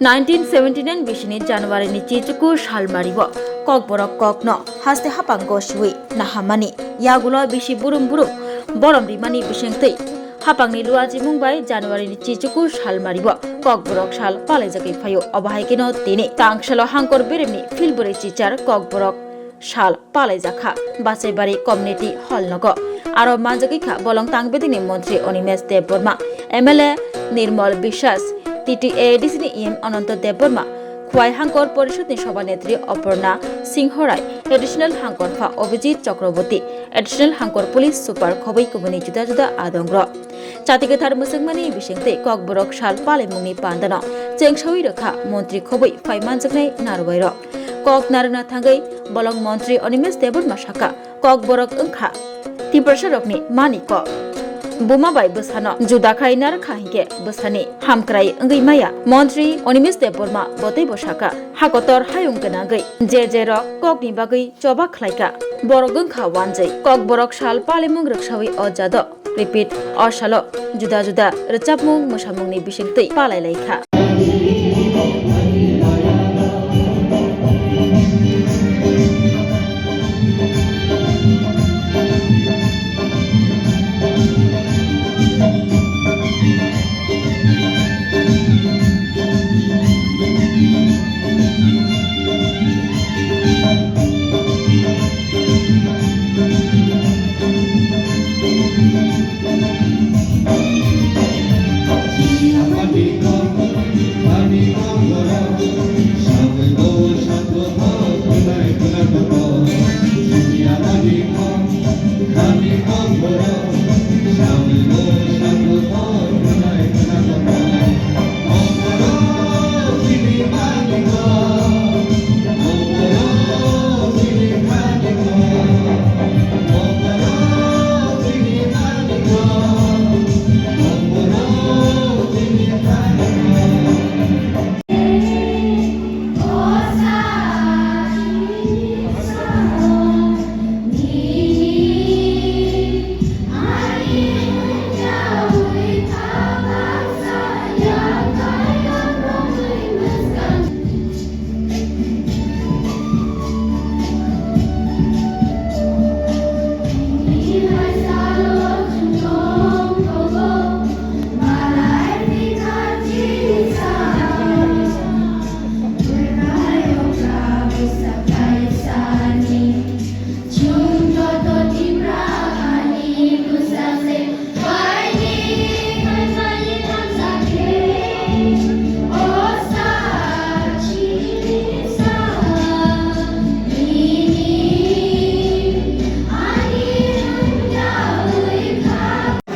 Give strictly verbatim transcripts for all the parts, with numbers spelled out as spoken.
Nineteen seventy nine bisini January ni chichuku salmari o Kokborok kokno haste hapang gosiwi nahamani yagulo bisi burum burum borom rimani bisingtwi hapangni luachimung bai January ni chichuku salmari o Kokborok sal palaijagwi phaio. Obo hai kheno tini tangsalo hangkor beremni philbwrwi chichar Kokborok sal palaijakha Basaibari Community Hall nogo. Aro manjagwi kha bolong tangbedini montri Animesh Debbarma, M L A Nirmal Biswas, T T A A D C ni E M Ananto Debbarma, Khwai Hangkor Porishod ni Sobha Netri Aparna Singho Rai, Additional Hangkor Pha Abhijit Chakraborty, Additional Hangkor Police Super khobwi kubuni juda juda adongrok. Chati kwthar mwchwngmani bisingtwi Kokborok sal palaimungni pandano chengsawi rwkha montri khobwi phai manjaknai narwai rok. Kok narwkna thangwi bolong montri Animesh Debbarma sakha, Kokborok wngkha Tiprasarokni mani kok. Buma bai bwsano juda khai narwkha hinkhe bwsani hamkrai wngwi maya. Montri Animesh Debbarma boteibo sakha, hakotor hayung gwnangwi je je rok kokni bagwi choba khlaikha, borok wngkha wanjwi. Kokborok sal palimung rwksawi o jado repeat o salo juda juda rwchapmung mwsamungni bisingtwi palai laikha.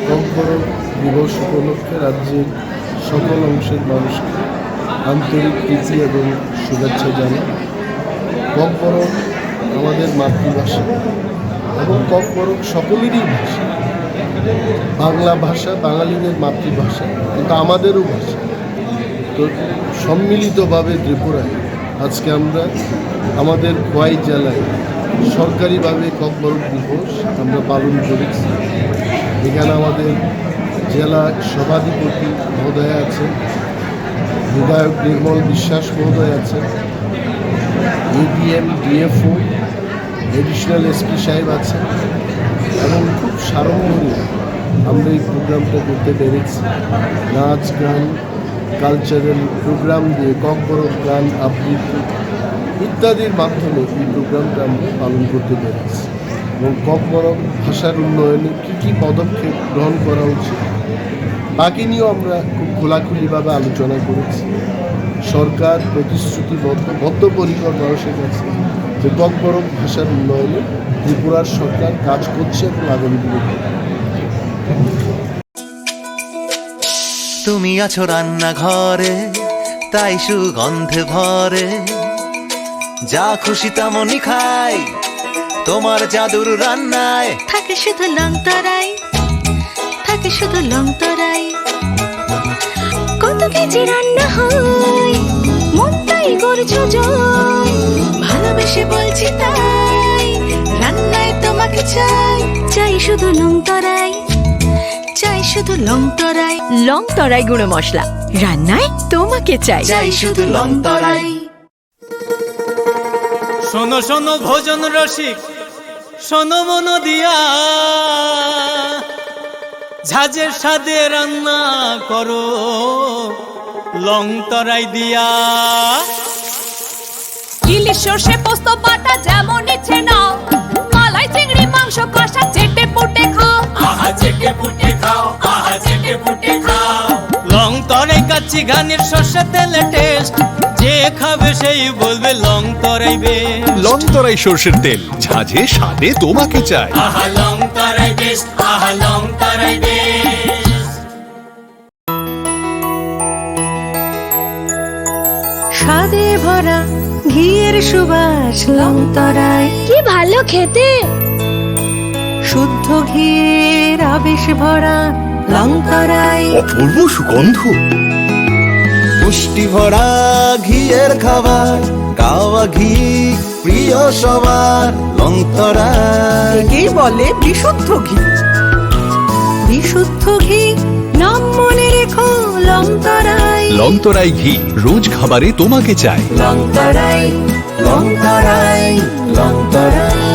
Kokborok দিবস উপলক্ষে রাজ্যের সকল অংশের মানুষকে আন্তরিক প্রীতি এবং শুভেচ্ছা জানাই। ককবরক আমাদের মাতৃভাষা এবং ককবরক সকলেরই ভাষা। বাংলা ভাষা বাঙালিদের মাতৃভাষা, কিন্তু আমাদেরও ভাষা। তো সম্মিলিতভাবে ত্রিপুরায় আজকে আমরা আমাদের খোয়াই জেলায় সরকারিভাবে ককবরক দিবস আমরা পালন করেছি। এখানে আমাদের জেলা সভাধিপতি মহোদয় আছেন, বিধায়ক নির্মল বিশ্বাস মহোদয় আছেন, এডিএম, ডিএফও, অ্যাডিশনাল এসপি সাহেব আছেন এবং খুব সাড়ম্বরে আমরা এই প্রোগ্রামটা করতে পেরেছি। নাচ গান, কালচারাল প্রোগ্রাম দিয়ে ককবরক গান আবৃত্তি ইত্যাদির মাধ্যমে এই প্রোগ্রামটা আমরা পালন করতে পেরেছি এবং ককবরক ভাষার উন্নয়নে কী কী পদক্ষেপ গ্রহণ করা উচিত তাকে নিয়েও আমরা খুব খোলাখুলিভাবে আলোচনা করেছি। সরকার প্রতিশ্রুতিবদ্ধ, বদ্ধপরিকর মানুষের কাছে যে ককবরক ভাষার উন্নয়নে ত্রিপুরার সরকার কাজ করছে এবং আগামী দিনে করবে। তুমি আছো রান্নাঘরে, তাই সুগন্ধে ভরে। যা খুশি তেমনই খাই, তোমার জাদুর রান্নায়। থাকে শুধু লং তরাই, থাকে শুধু লং তরাই। কত কেজি রান্না হয়, মনটাই করছো জয়। ভালোবেসে বলছি তাই, রান্নায় তোমাকে চাই। চাই শুধু লং তরাই, চাই শুধু লং তরাই। লং তরাই গুঁড়ো মশলা, রান্নায় তোমাকে চাই। চাই শুধু লং তরাই। শোনো শোনো ভোজন রসিক, শোনো মন দিয়া, ঝাঁঝের স্বাদে রান্না করো লং তরাই দিয়া। ইলিশ সর্ষে পোস্ত বাটা যেমন ইচ্ছে নাও, মালাই চিংড়ি মাংস কষা চেটে পুটে খাও। আহা চেটে পুটে খাও, আহা চেটে পুটে খাও। লং তরাই কাচ্চি ঘানির সর্ষে তেলে টেস্ট, যে খাবে সেই বলবে লং তরাই বেশ। লং তরাই সর্ষের তেল, ঝাঁঝে স্বাদে তোমাকে চাই। আহা লং তরাই বেশ, আহা লং তরাই বেশ। স্বাদে ভরা ঘিয়ের সুবাস লং তরাই। কি ভালো খেতে। শুদ্ধ ঘিয়ের আবেশ ভরা লং তরাই। অপূর্ব সুগন্ধ। পুষ্টি ভরা ঘিয়ের খাবার, গাওয়া ঘি প্রিয় সবার, লং তরাই। একেই বলে বিশুদ্ধ ঘি। বিশুদ্ধ ঘি, নাম মনে রেখো লং তরাই। লং তরাই ঘি, রোজ খাবারে তোমাকে চাই। লং তরাই, লং তরাই, লং তরাই।